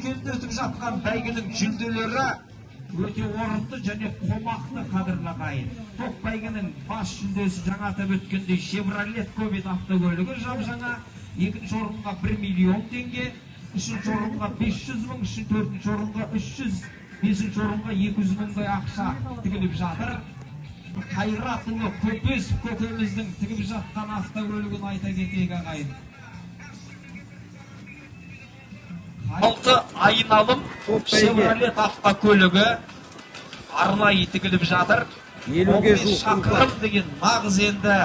Шымкентте өтіп жатқан бәйгенің жүлделері өте орынды және қомақты, қадірлі ағайын. Топ бәйгенің бас жүлдесі, жаңа атап өткендей, Шевролет Ковет автокөлігі, жап жаңа. Екінші орынға 1 миллион теңге, үшінші орынға 500 мың, төртінші орынға 300, бесінші орынға 200 мыңдай ақша тігіліп жатыр. Қайратұлы Көпесов көкеміздің тігіп жатқан автокөлігін айта кетейік, ағайын. Алты айналым Шевролет автокөлігі арнайы тігіліп жатыр. 50-ге 15 жуық шақырым деген нағыз енді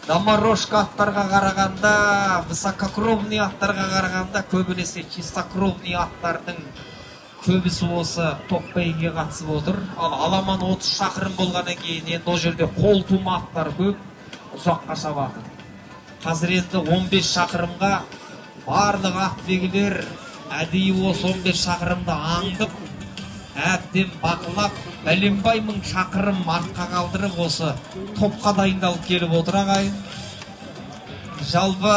доморожка аттарға қарағанда, высококровный аттарға қарағанда, көбінесе чистокровный аттардың көбісі осы топ бәйгеге қатысып отыр. Ал аламан 30 шақырым болғаннан кейін енді ол жерде қол тума аттар көп, ұзаққа шабады. Қазір енді 15 шақырымға барлық ат белгілер әдейі осы 15 шақырымды аңдып, әбден бақылап, бәленбай мың шақырым артқа қалдырып, осы топқа дайындалып келіп отыр, ағайын. Жалпы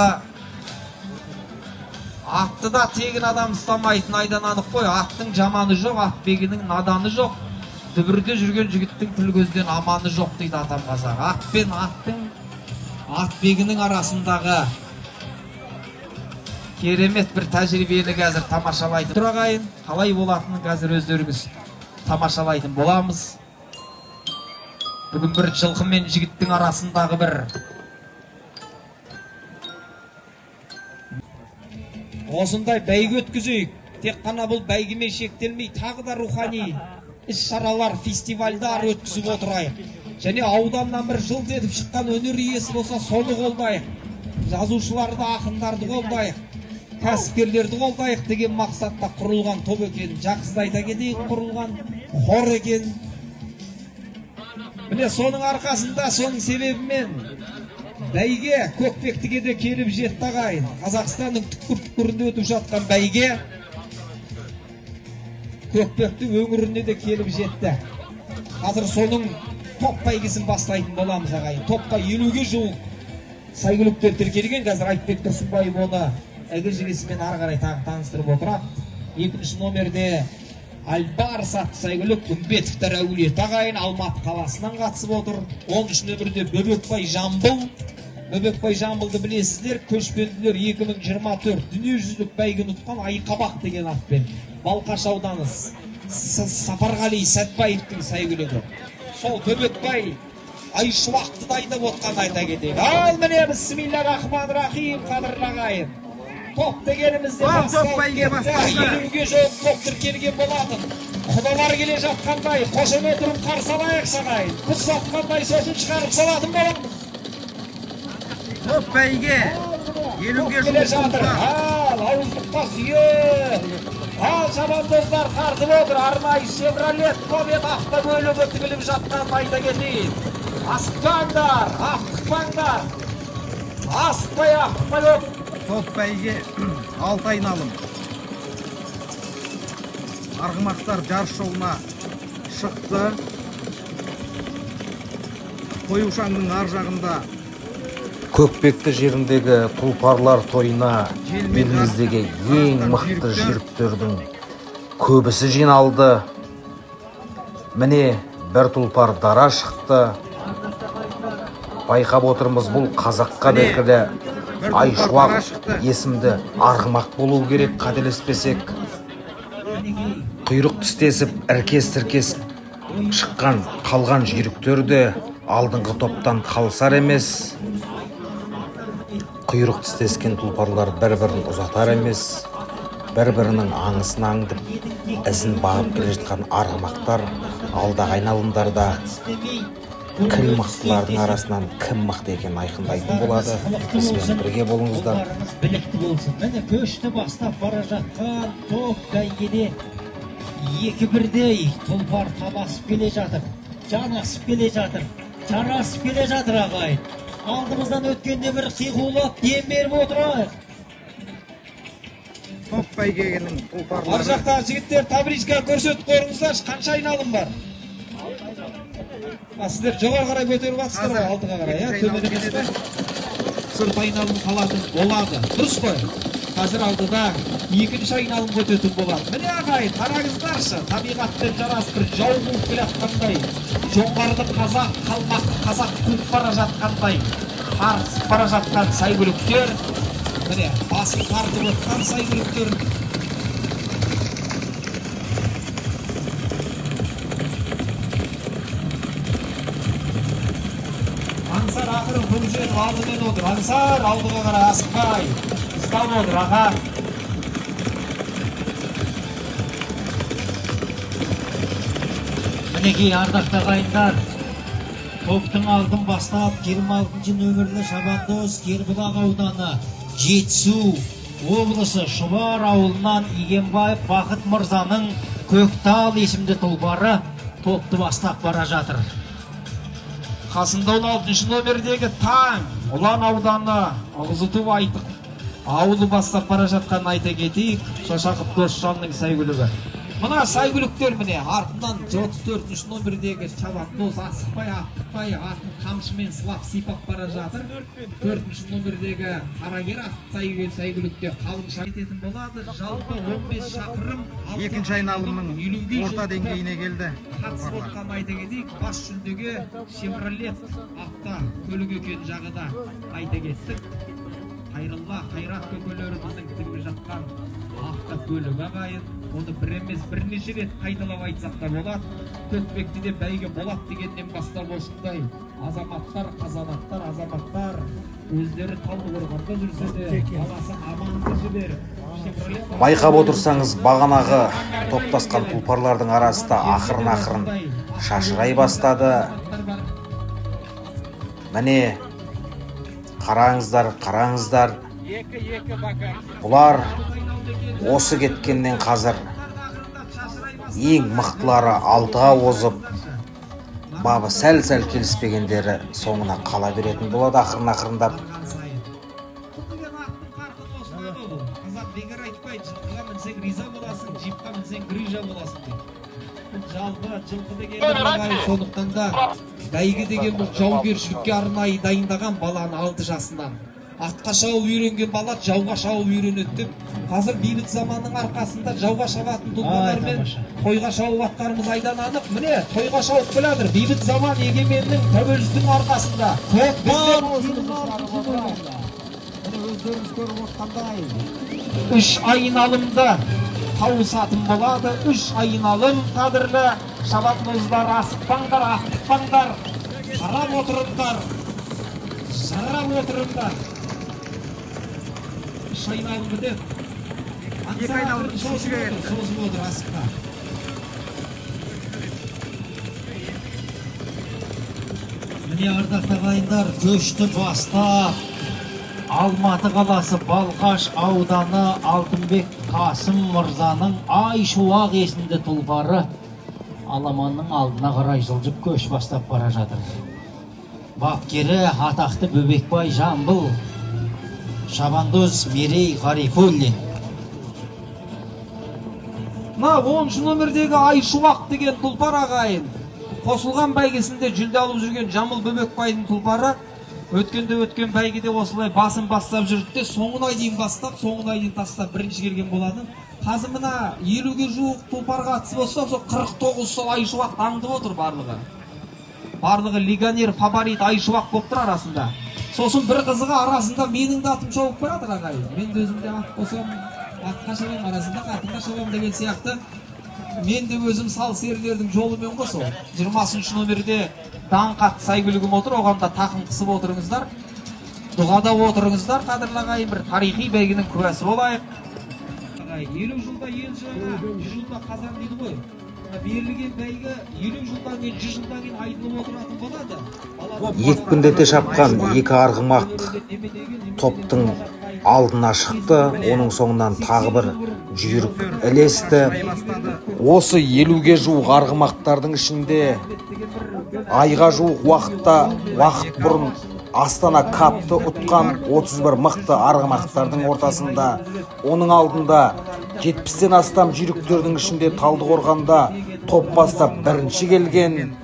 атты да тегін адам ұстамайтын айдан анық қой. Аттың жаманы жоқ, атбегінің наданы жоқ, дүбірде жүрген жігіттің тіл көзден аманы жоқ дейді атам қазақ. Ат пен аттың, атбегінің арасындағы керемет бір тәжірибені қазір тамашалайтын тұр, ағайын. Қалай болатынын қазір өздеріңіз тамашалайтын боламыз. Бүгін бір жылқы мен жігіттің арасындағы бір осындай бәйге өткізейік. Тек қана бұл бәйгемен шектелмей, тағы да рухани іс-шаралар, фестивальдар өткізіп отырайық. Және ауданнан бір жылт етіп шыққан өнер иесі болса, соны қолдайық. Жазушыларды, ақындарды қолдайық, кәсіпкерлерді қолдайық деген мақсатта құрылған топ екен. Жақсы да айта кетейік, құрылған қор екен. Міне, соның арқасында, соның себебімен бәйге Көкпектіге де келіп жетті, ағайын. Қазақстанның түкпір-түкпірінде өтіп жатқан бәйге Көкпекті өңіріне де келіп жетті. Қазір соның топ бәйгесін бастайтын боламыз, ағайын. Топқа 50-ге жуық сәйгүліктер тіркелген. Қазір Айтбек Тұрсынбаев оны әгі-жігісімен ары қарай тағы таныстырып отырады. Екінші номерде Альбарс атты сәйгүлік, Үмбетовтар әулеті, ағайын, Алматы қаласынан қатысып отыр. 10 нөмірде Бөбекбай Жамбыл. Бөбекбай Жамбылды білесіздер, көшпенділер 2024 дүниежүзілік бәйгені ұтқан Айқабақ деген атпен. Балқаш ауданы, Сапарғали Сәтбаевтың сәйгүлігі. Сол Бөбекбай Айшуақты дайындап отқан, айта кетейік. Ал міне, бісмилля рахман рахим, қадірлі ағайын. Топ дегенімізде Топ, топ басталып бәйге кетті. басталды. 50-ге жуық топ тіркелген болатын. Құдалар келе жатқандай қошемет ұрып қарсы алайықшы, ағайын. Құс сатқандай сосын шығарып салатын боламыз. Топ бәйге 50-ге Топ келе жуық жатыр. тұлпар. Ал ауыздыққа сүйе. Ал шабандоздар тартып отыр. Арнайы Шевролет Ковет автокөлігі тігіліп жатқанын айта кетейін. Асықпаңдар, аптықпаңдар. Асықпай, аптықпай от. Топ бәйге 6 айналым. Арғымақтар жарыс жолына шықты. Қоюшаңның ар жағында Көкпекті жеріндегі тұлпарлар тойына Желмен еліміздегі жарысқан ең мықты жүйріктер. жүйріктердің көбісі жиналды. Міне, бір тұлпар дара шықты. Байқап отырмыз, бұл қазаққа Міне, белгілі бір тұлпар Айшуақ дара шықты. есімді арғымақ болу керек, қателеспесек. Құйрық тістесіп, іркес-тіркес шыққан қалған жүйріктер де алдыңғы топтан қалысар емес. Құйрық тістескен тұлпарлар бір-бірін ұзатар емес. Бір-бірінің аңысын аңдып, ізін бағып келе жатқан арғымақтар алдағы айналымдарда кіл мықтылардың арасынан кім мықты екенін айқындайтын болады. Бізбен бірге болыңыздар. Тұлпарымыз білікті болсын. Міне, көшті бастап бара жатқан топ бәйгеде екі бірдей тұлпар табасып келе жатыр, жанасып келе жатыр, жарасып келе жатыр, ағайын. Алдымыздан өткенде бір қиқулап дем беріп отырайық. Топ бәйгенің Ар тұлпарлары жақтағы жігіттер, табличка көрсетіп қойыңыздаршы, қанша айналым бар? А, сіздер жоғары қарай көтеріп жатсыздар ғой, Қазір алдыға қарай, иә, екінші төмен айналым емес келеді. пе? Төрт айналым қалатын болады. Дұрыс қой. Қазір алдыда Екінші айналым өтетін болады. Міне, ағайын, қараңыздаршы, табиғатпен жарасып, бір жау қуып келе жатқандай, жоңғарды қазақ, қалмақты қазақ қуып бара жатқандай тартысып бара жатқан сәйгүліктер. Міне, басын тартып отқан сәйгүліктер. Аңсар ақырын Көкжиенов алдымен отыр. Аңсар алдыға қарай асықпай ұстап отыр, аға. Мінекей, ардақты ағайындар, топтың алдын бастап 26 нөмірлі шабандоз Кербұлақ ауданы Жетісу облысы Шұбар ауылынан Игенбаев Бақыт мырзаның Көктал есімді тұлпары топты бастап бара жатыр. Қасында 16 номердегі Таң, Ұлан ауданы Ығызыту Айтық ауылы бастап бара жатқанын айта кетейік. Шашақов Досжанның сәйгүлігі. Мына сәйгүліктер, міне, артынан 34 номердегі шабандоз асықпай, аптықпай, атын қамшымен сылап сипап бара жатыр. 4 номердегі Қарагер атты сәйгүлікте қалың кететін болады. Жалпы 15 шақырым Екінші айналымның елуге орта жуықты деңгейіне келді. қатысып отқанын айта кетейік. Бас жүлдеге Шевролет авто көлік екен жағы да айта кеттік. Қайрылла Қайрат көкелеріміздің тігіп жатқан автокөлігі, ағайын. Оны бір емес, бірнеше рет қайталап айтсақ та болады. Көкпектіде бәйге болады дегеннен бастап осындай азаматтар, қазанаттар, азаматтар өздері Талдықорғанда жүрсе де баласы аманды жіберіп Шевролет Байқап отырсаңыз, бағанағы топтасқан тұлпарлардың арасы да ақырын-ақырын шашырай бастады. Міне, қараңыздар, қараңыздар. Бұлар осы кеткеннен қазір ең мықтылары алдыға озып, бабы сәл-сәл келіспегендері соңына қала беретін болады ақырын-ақырындап. Бұл деген аттың қарқыны осылай ғой бұл. Қазақ бекер айтпайды, жылқыға мінсең риза боласың, джипқа мінсең грыжа боласың деп. Бұл жалпы жылқы деген ағайын, сондықтан да бәйгі деген бұл жаугершілікке арнайы дайындаған баланы 6 жасынан. Атқа шауып үйренген бала жауға шауып үйренеді деп. Қазір бейбіт заманның арқасында жауға шабатын тұлғалармен Ай, тамаша. тойға шауып атқанымыз айдан анық. Міне, тойға шауып келе жатыр. Бейбіт заман егеменнің, тәуелсіздіктің арқасында. Көкпар Міне, өздеріңіз көріп отқандай, 3 айналымда тауысатын болады. 3 айналым, қадірлі шабандоздар, асықпаңдар, аптықпаңдар, қарап отырыңдар, жарап отырыңдар. 3 айналым бітеді. Екі айналым үшіншіге кетті. Созып отыр асыққа. Міне, ардақты ағайындар, көшті бастап Алматы қаласы Балқаш ауданы Алтынбек Қасым мырзаның Айшуақ есімді тұлпары аламанның алдына қарай жылжып көш бастап бара жатыр. Бапкері атақты Бөбекбай Жамбыл, шабандоз Мерей Ғарифуллин. Мына 10 номердегі Айшуақ деген тұлпар, ағайын, қосылған бәйгесінде жүлде алып жүрген Жамбыл Бөбекбайдың тұлпары өткенде өткен бәйгеде осылай басын бастап жүрді де, соңына дейін бастап, соңына дейін тастап бірінші келген болатын. Қазір мына 50-ге жуық тұлпарға қатысып отырса, сол 49 сол Айшуақты аңдып отыр барлығы. Барлығы легионер, фаворит Айшуақ болып тұр арасында. Сосын бір қызығы, арасында менің де атым шауып бара жатыр, ағайын. Мен де өзім де ат қосамын, атқа шабамын, арасында қатынға шабамын деген сияқты. Мен де өзім сал серілердің жолымен ғой сол. 20 номерде Даңқ атты сәйгүлігім отыр, оған да тақым қысып отырыңыздар. Дұғада отырыңыздар, қадірлі ағайын, бір тарихи бәйгенің куәсі болайық. Ағайын, 50 жылда ел жаңа, 100 жылда қазан дейді ғой. Мына берілген бәйгі 50 жылдан кейін, 100 жылдан кейін айтылып отыратын болады. Екпіндете шапқан екі арғымақ топтың алдына шықты, оның соңынан тағы бір жүйрік ілесті. Осы 50-ге жуық арғымақтардың ішінде айға жуық уақыт бұрын Астана Капты ұтқан 31 мықты арғымақтардың ортасында, оның алдында 70-тен астам жүйріктердің ішінде Талдықорғанда топ бастап бірінші келген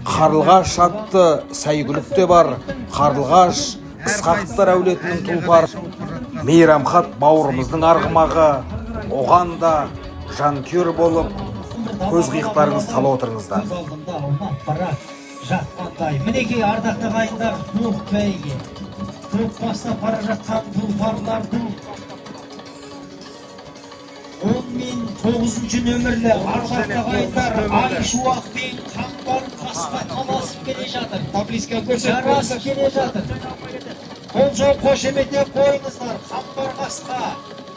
Қарлығаш атты сәйгүлік те бар. Қарлығаш Ысқақтар әулетінің тұлпар, Мейрамхат бауырымыздың арғымағы. Оған да жанкүйер болып, көз қиықтарыңызды сала отырыңыздар. Көз алдымда аунап бара жатқандай. Мінекей, ардақты ағайындар, топ бәйге. Топ бастап бара жатқан тұлпарлардың 10 мен 9-ыншы нөмірлі, ардақты ағайындар, Айшуақ пен Қамбар қасқа таласып келе жатыр. Табличка көрсетіп Жарасып келе жатыр. Қол соғып, қошеметтеп қойыңыздар. Қамбар қасқа,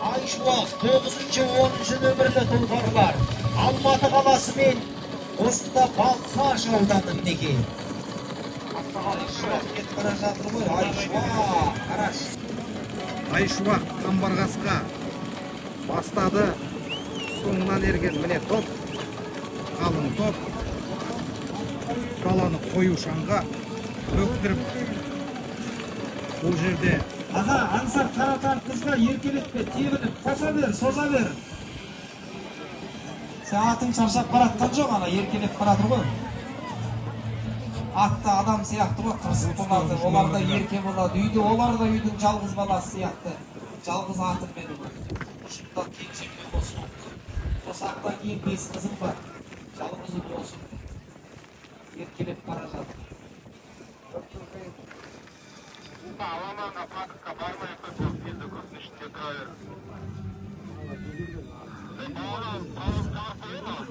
Айшуақ, 9-ыншы, 10-ыншы нөмірлі тұлпарлар. Алматы қаласы мен осында Балқаш ауданы, мінекей. Айшуақ кетіп бара жатыр ғой, Айшуақ, қарашы. Айшуақ, Қамбар қасқа бастады, соңынан ерген міне топ, қалың топ. Даланы қою шаңға бөктіріп, бұл жерде Аға, Аңсар, қара қызға еркелетпе, тебініп, қоса бер, соза бер. Сен атың шаршап баратқан жоқ, ана еркелеп баратыр ғой. Атты адам сияқты ғой, қырсық болады, олар да ерке болады. Үйде олар да үйдің жалғыз баласы сияқты. Жалғыз атым менің. Ұшымда кенжеммен қосылып тұр. Осы аттан кейін бес қызым бар. Жалғыз ұл болсын. Еркелеп бара жатыр. Аламанға патыққа бармай ақ қой, бұл енді көптің ішінде тұра бер. Бауырым, бауырым, қояйын ау.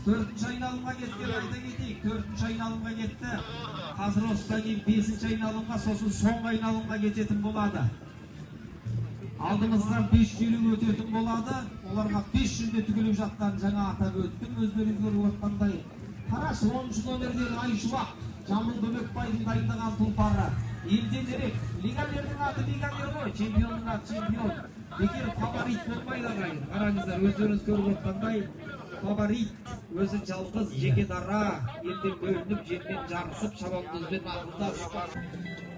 Төртінші айналымға кеткен, айта кетейік, төртінші айналымға кетті. Қазір осыдан кейін бесінші айналымға, сосын соңғы айналымға кететін болады. Алдымыздан 550 өтетін болады. Оларға 500 де түгіліп жатқан, жаңа атап өттім, өздеріңіз көріп отқандай. Қарашы, 10-шы номердегі Айшуақ, Жамбыл Бөбекбайдың дайындаған тұлпары. Елден ерек, легионердің аты легионер ғой, чемпионның аты чемпион. Бекер фаворит болмайды, ағайын. Қараңыздар, өздеріңіз көріп отқандай, фаворит өзі жалғыз, жеке дара, елден бөлініп, желмен жарысып, шабандозбен ақылдасып.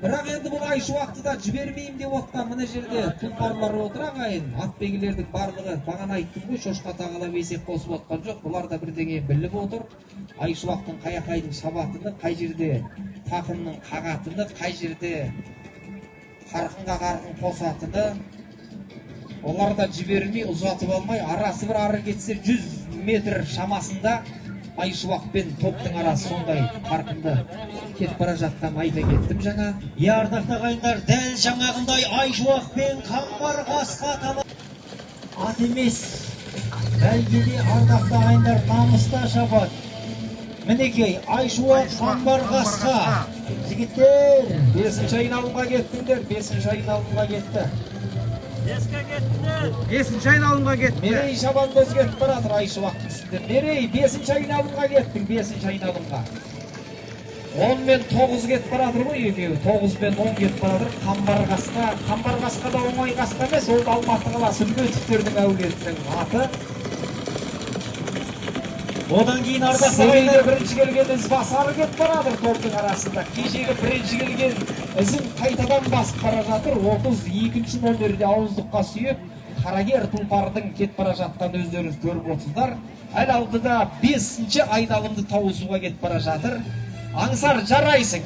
Бірақ енді бұл Айшуақты да жібермеймін деп отқан мына жерде тұлпарлар отыр, ағайын. Атбегілердің барлығы, бағана айттым ғой, шошқа тағалап есеп қосып отқан жоқ. Бұлар да бірдеңе біліп отыр. Айшуақтың қай шабатыны, қай жерде тақымның қағатыны, қай жерде қарқынға қарқын қосатыны. Олар да жібермей, ұзатып алмай, арасы бір ары кетсе 100 метр шамасында Айшуақ пен топтың арасы, сондай қарқынды кетіп бара жатқанын айта кеттім жаңа. Иә, ардақты ағайындар, дәл жаңағындай Айшуақ пен Қамбар қасқа ат емес, бәйгеде, ардақты ағайындар, намыста шабады. Мінекей, Айшуақ, Қамбар қасқа, жігіттер. Бесінші айналымға кеттіңдер, бесінші айналымға кетті. Бесінші айналымға кетті. Мерей шабандоз кетіп бара жатыр Айшуақтың үстінде. Мерей, бесінші айналымға кеттің, бесінші айналымға. 10 мен 9 кетіп бара жатыр ғой екеуі. 9 мен 10 кетіп бара жатыр. Қамбар қасқа, Қамбар қасқа да оңай қасқа емес, ол да Алматы қаласы Үмбетовтердің әулетінің аты. Одан кейін, ардақты Семейде ағайындар, бірінші келген Ізбасары кетіп бара жатыр топтың арасында. Кешегі бірінші келген ізін қайтадан басып бара жатыр. 32 номерде ауыздыққа сүйеп, Қарагер тұлпардың кетіп бара жатқанын өздеріңіз көріп отырсыздар. Әлі алдыда бесінші айналымды тауысуға кетіп бара жатыр. Аңсар, жарайсың.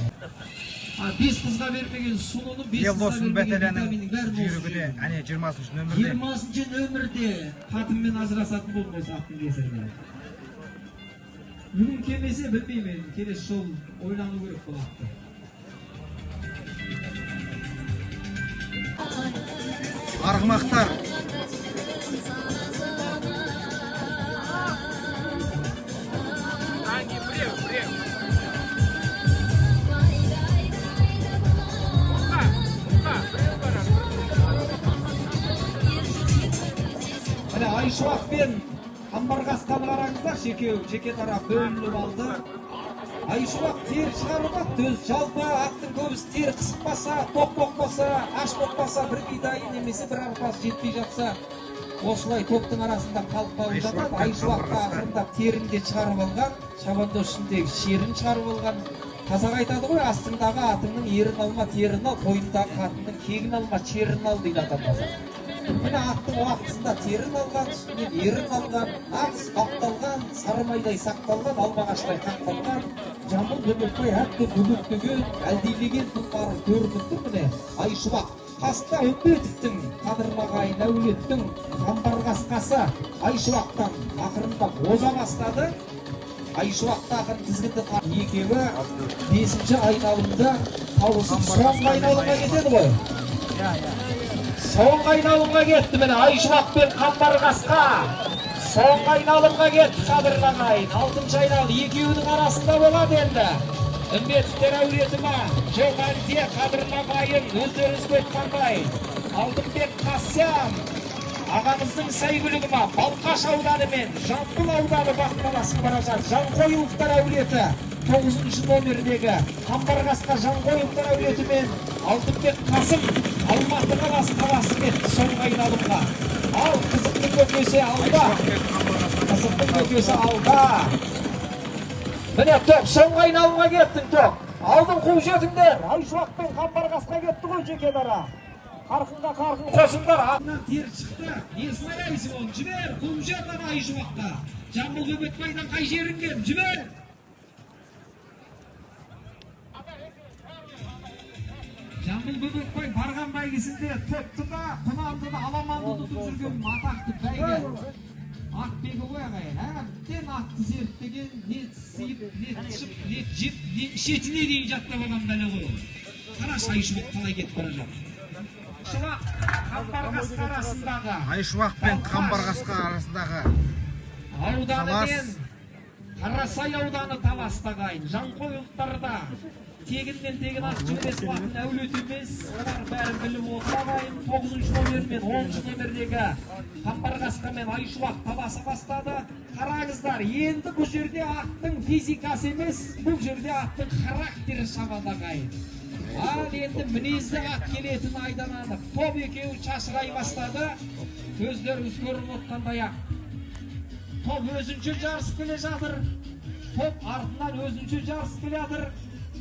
Бес қызға бермеген сұлуны, бес қызға Елдосын бермеген Бәтәләнің витаминнің бәрін осы жүйрігі де жерде. әне 20-ншы нөмірде. 20-ншы нөмірде. Қатынмен ажырасатын болдым осы аттың кесірінен. Бүгін келмесе, білмеймін енді, келесі жолы ойлану керек бұл атты. Арғымақтар. Міне, Айшуақ пен Қамбар қасқаны қараңыздаршы, екеуі жеке дара бөлініп алды. Айшуақ тер шығарып атты. Өзі жалпы аттың көбісі тер қысықпаса, тоқ болмаса, аш болмаса, бір бидайы немесе бір арпасы жетпей жатса, осылай топтың арасында қалып қалып Айшуақ жатады. пен Айшуақ Қамбар та қасқа. ақырындап терін де шығарып алған, шабандоз ішіндегі шерін шығарып алған. Қазақ айтады ғой, астыңдағы атыңның ерін алма, терін ал, қойныңдағы қатынның кегін алма, черін ал дейді ата қазақ. Міне, аттың уақытысында терін алған, үстінен ерін алған, нағыз бапталған, сары майдай сақталған, алма ағаштай қақталған, Жамбыл Бөбекбай әбден бөбектеген, әлдилеген тұлпары көрініп тұр, міне, Айшуақ. Қасында Үмбетовтің, қадірлі ағайын, әулеттің Қамбар қасқасы Айшуақтан ақырындап оза бастады. Айшуақты ақырын тізгінді екеуі бесінші айналымда тауысып, соңғы айналымға кетеді ғой. Соңғы айналымға кетті, міне, Айшуақ пен Қамбар қасқа. Соңғы айналымға кетті, қадірлі ағайын. Алтыншы айналым екеуінің арасында болады енді. Үмбетовтер әулеті ма? Жоқ әлде, қадірлі ағайын, өздеріңіз айтқандай, Алтынбек Қасям ағамыздың сәйгүлігі ма? Балқаш ауданы мен Жамбыл ауданы бақталасып бара жатыр. Жанқойыловтар әулеті, тоғызыншы номердегі Қамбар қасқа Жанқойыловтар әулеті мен Алтынбек Қасым, Алматы қаласы, таласып кетті соңғы айналымға. Ал қызықтың көкесі алда. Қызықтың көкесі алда. Міне, топ соңғы айналымға кеттің, топ. Алдын қуып жетіңдер. Айшуақ пен Қамбар қасқа кетті ғой жеке дара. Қарқынға қарқын қосыңдар. Атынан тер шықты. Несін аяйсың оны? Жібер, қуып жет ана Айшуаққа. Жамбыл Бөбекбайдан қай жерің кем? Жібер. Жамбыл Бөбекбай барған бәйгесінде топты да, құнанды да, аламанды да ұтып жүрген атақты бәйге. Атбегі ғой, ағайын. Әбден атты зерттеген, не сиып, не тышып, не жеп, не ішетіне дейін жаттап алған бәле ғой ол. Қарашы, Айшуақ қалай кетіп бара жатыр. Шуақ, Қамбар қасқа арасындағы Айшуақ пен Қамбар қасқа арасындағы ауданы талас. мен Қарасай ауданы таласты, ағайын. Жанқойылықтарда тегіннен тегін ат жібере салатын әулет емес. Олар бәрін біліп отыр, ағайын. 9 номер мен 10 номердегі Қамбар қасқа мен Айшуақ таласа бастады. Қараңыздар, енді бұл жерде аттың физикасы емес, бұл жерде аттың характері шабады, ағайын. Ал енді мінезді ат келетін айдан анық. Топ екеуі шашырай бастады. Көздеріңіз көріп отқандай ақ. Топ өзінше жарысып келе жатыр. Топ артынан өзінше жарысып келе жатыр.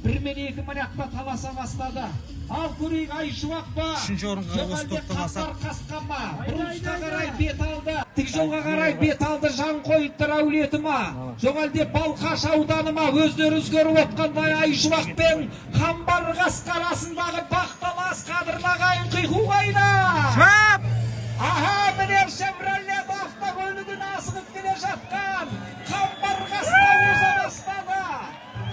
Бір мен екі мыняқта таласа бастады. Ал көрейік, Айшуақ па? Үшінші орынға Жоқ осы әлде топ таласады. Қамбар қасқа ма? Бұрылысқа қарай бет алды. Тік жолға қарай бет алды Жанқойылықтар әулеті ма? Жоқ әлде Балқаш ауданы ма? Өздеріңіз көріп отқандай, Айшуақ пен Қамбар қасқа арасындағы бақталас, қадірлі ағайын, қиқу қайда? Шап! Аха, міне, Шевролет автокөлігін асығып келе жатқан Қамбар қасқа оза бастады.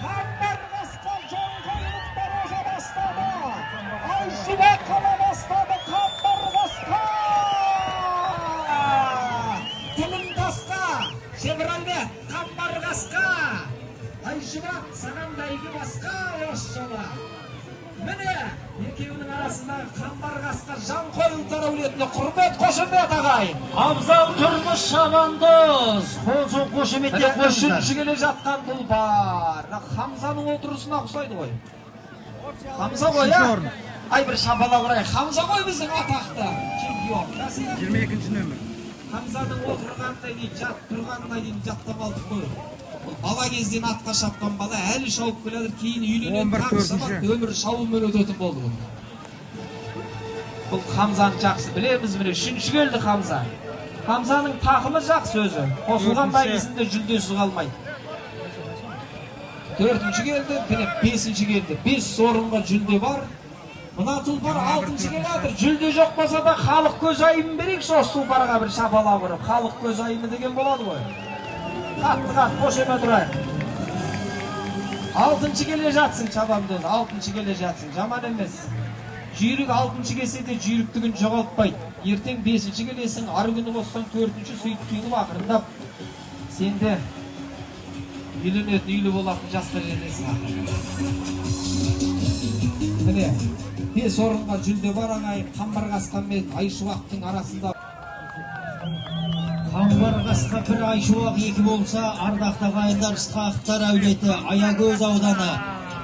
Қамбар қасқа, Жанқойылықтар оза бастады. Айшуақ қала бастады. Қамбар қасқа. Тілім тасқа. Шевролет, Қамбар қасқа. Айшуақ, саған бәйге басқа осы жолы. Міне, екеуінің арасындағы Қамбар қасқа, Жанқойылықтар әулетіне құрмет, қошемет, ағайын. Абзал Тұрмыс шабандоз, қол соғып қошеметтеп Міне, қойыңыздар. үшінші келе жатқан тұлпар. Мына Хамзаның отырысына ұқсайды ғой. Хамза ғой, Үшінші ә? орын. Ай, бір шапалақ ұрайық. Хамза ғой біздің атақты чемпион. Бәсе, 22 нөмір. Хамзаның отырғанына дейін, жатып тұрғанына дейін жаттап алдық қой. Бұл бала кезден атқа шапқан бала әлі шауып келе жатыр. Кейін үйленеді, 11 тағы шабады, төртінші. өмірі шабумен өтетін болды бұл. Бұл Хамзаны жақсы білеміз, міне, үшінші келді Хамза. Хамзаның тақымы жақсы өзі. Қосылған Төртінші. бәйгесінде жүлдесіз қалмайды. Төртінші келді, міне, бесінші келді. 5 орынға жүлде бар. Мына тұлпар алтыншы келе жатыр. Жүлде жоқ болса да, халық көзайымын берейікші осы тұлпарға бір шапалақ ұрып. Халық көзайымы деген болады ғой. Қатты қатты қошемет ұрайық. Алтыншы келе жатсың, шабандоз, алтыншы келе жатсың. Жаман емес. Жүйрік алтыншы келсе де жүйріктігін жоғалтпайды. Ертең бесінші келесің, ары күні қоссаң төртінші, сөйтіп сөйтіп ақырындап сен де үйленетін, үйлі болатын жасқа жетесің ақыры. Міне, 5 орынға жүлде бар, ағайын. Қамбар қасқа мен Айшуақтың арасында. Қамбар қасқа бір, Айшуақ екі болса, ардақты ағайындар, Ысқақтар әулеті, Аягөз ауданы,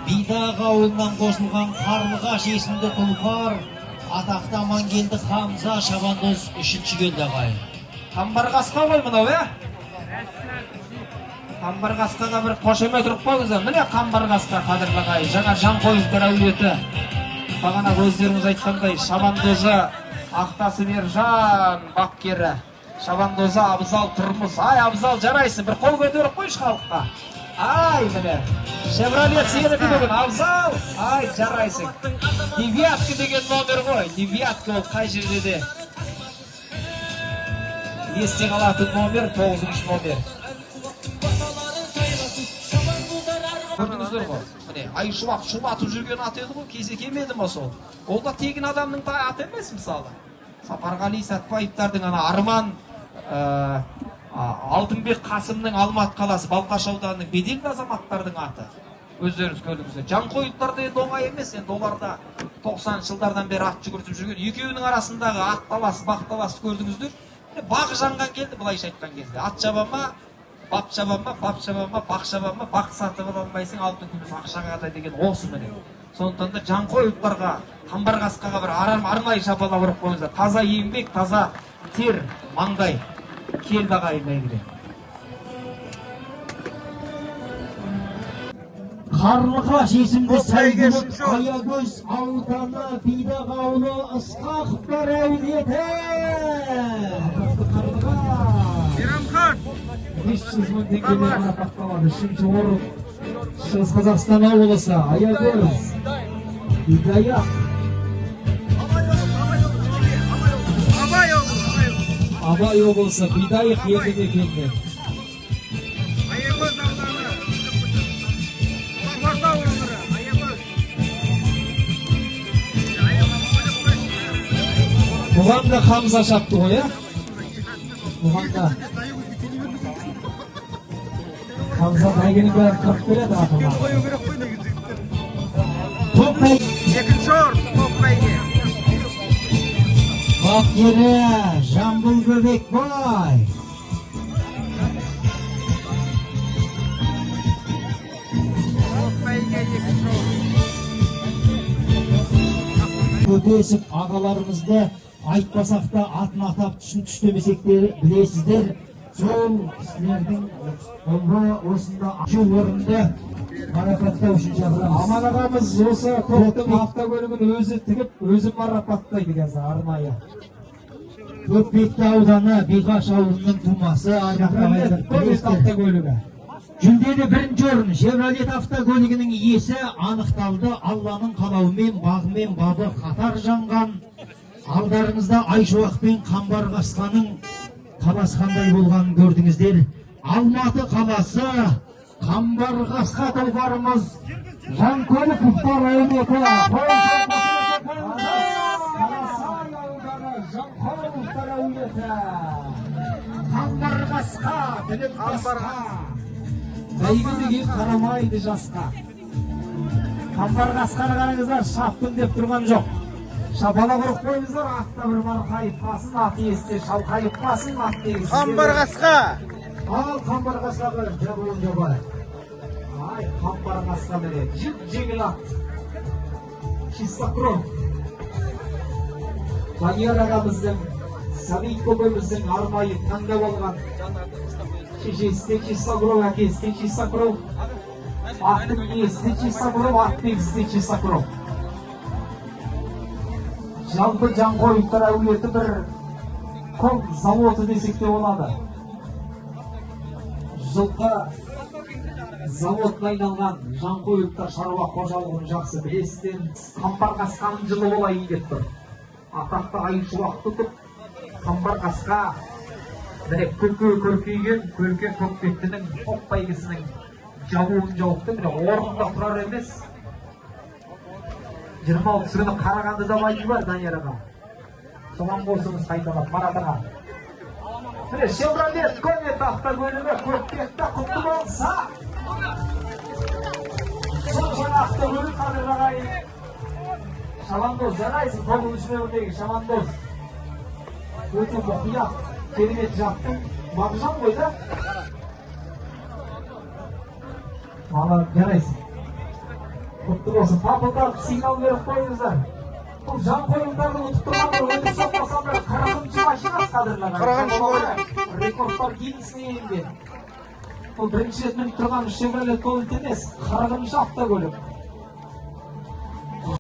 Бидақ ауылынан қосылған Қарлығаш есімді тұлпар, атақты Амангелді Хамза шабандоз үшінші келді, ағайын. Қамбар қасқа ғой мынау, ә? Қамбар қасқаға бір қошемет ұрып қойыңыздар. Міне, Қамбар қасқа, қадірлі ағайын, жаңа Жанқойылықтар әулеті. Бағана өздеріңіз айтқандай, шабандозы Ақтасы Мержан бапкері. Шабандозы Абзал Тұрмыс. Ай, Абзал, жарайсың, бір қол көтеріп қойшы халыққа. Ай, міне. Шевролет сенікі бүгін, Абзал. Ай, жарайсың. Девятка деген номер ғой. Девятка ол қай жерде де есте қалатын номер, 9-шы номер. Көрдіңіздер ғой. Міне, Айшуақ шулатып жүрген ат еді ғой, кезі келмеді ма сол? Ол да тегін адамның аты емес мысалы. Сапарғали Сәтбаевтардың ана Арман, Алтынбек Қасымның Алматы қаласы Балқаш ауданының беделді азаматтардың аты. Өздеріңіз көрдіңіздер. Жанқоевтар да енді оңай емес, енді олар да 90 жылдардан бері ат жүгіртіп жүрген. Екеуінің арасындағы ат таласы, бақ таласы көрдіңіздер. Міне, бағы жанған келді былайша айтқан кезде. Ат шаба ма, бап шаба ма, бап шаба ма, бақ шаба ма, бақ сатып ала алмайсың, алтын күміс ақшаға да деген осы міне. Сондықтан да Жанқоевтарға, Қамбар қасқаға бір арнайы шапалақ ұрып қойыңыздар. Таза еңбек, таза тер, маңдай. Келді ағайын бәйгеде. Қарлығаш есімді Топ бәйге сәйгүлік үшінші орын. Аягөз ауданы Бидақ ауылы Ысқақовтар әулеті. Қарлығаш. Мейрамхан. 500 мың теңгемен марапатталады. Үшінші орын Шығыс Қазақстан облысы Аягөз Бидаяқ. Абай облысы. Абай облысы Бидайық елді мекенінен. Аягөз ауданы. Шұбартау өңірі. Аягөз. Бұған да Хамза шапты ғой, ә? Бұған да Хамза бәйгенің бәрін қырып береді ақыры. Қою керек қой негізі. Топ бәйге. Екінші орын топ бәйге. Бапкері Жамбыл Бөбекбай. Топ бәйге екінші орын. Көпесов ағаларымызды айтпасақ та атын атап түсін түстемесек те білесіздер. Сол кісілердің ұлы осында үш орынды марапаттау үшін шақырамыз. Аман ағамыз осы топтың автокөлігін өзі тігіп, өзі марапаттайды қазір арнайы. Көкпекті ауданы Биғаш ауылының тумасы Шевролет Комет автокөлігі. Жүлделі бірінші орын Шевролет автокөлігінің иесі анықталды. Алланың қалауымен бағы мен бабы қатар жанған. Алдарыңызда Айшуақ пен Қамбар қасқаның таласқандай болғанын көрдіңіздер. Алматы қаласы Қамбар қасқа тұлпарымыз Жанкөліковтар әулеті. Қарасай ауданы Жанқоевтар әулеті. Қамбар қасқа, тілім басқа. Бәйге деген қарамайды жасқа. Қамбар қасқаны қараңыздар, шаптым деп тұрған жоқ. Шапалақ ұрып қойыңыздар, атта бір марқайып басын, ат иесі шалқайып басын, ат дегісі Қамбар қасқа. Ал Қамбар қасқаға жабылын жабайық. Ай, Қамбар қасқа міне, жіп жеңіл ат. Чистокров. Данияр ағамыздың, Сәбит көкеміздің арнайы таңдап алған шешесі де чистокров, әкесі де чистокров, аттың иесі де чистокров, ат белгісі де чистокров. Жалпы Жанқоевтар әулеті бір ком заводы десек те болады. Жылқы заводына айналған Жанқоевтар шаруа қожалығын жақсы білесіздер. Қамбар қасқаның жылы болайын деп тұр. Атақты Айшуақ тұтып, Қамбар қасқа міне көке көркейген көрке көкбеттінің топ бәйгесінің жабуын жауыпты. Міне орнында тұрар емес. 26 күні Қарағандыда бәйге бар, Данияр аға. Соған қосыңыз қайталап, Марат аға. Міне Шевролет Комет автокөлігі Көкпекті құтты болса. Сол жаңа автокөлік қадірлі ағайын. Шабандоз, жарайсың, 9-шы нөмірдегі Шабандоз. Өте мұқият, керемет жаттың. Мағжан ғой да? Мала, жарайсың. Құтты болсын. Папылдап сигнал беріп қойыңыздар. Бұл Жанқоевтарды ұтып тұрған бір өтірік соқпасам бір 40-шы машинасы қадірлі ағайын. 40-шы көлік. Рекордтар Гиннесіне енген. Бұл бірінші рет мініп тұрған Шевролет Комет емес, 40-шы автокөлік.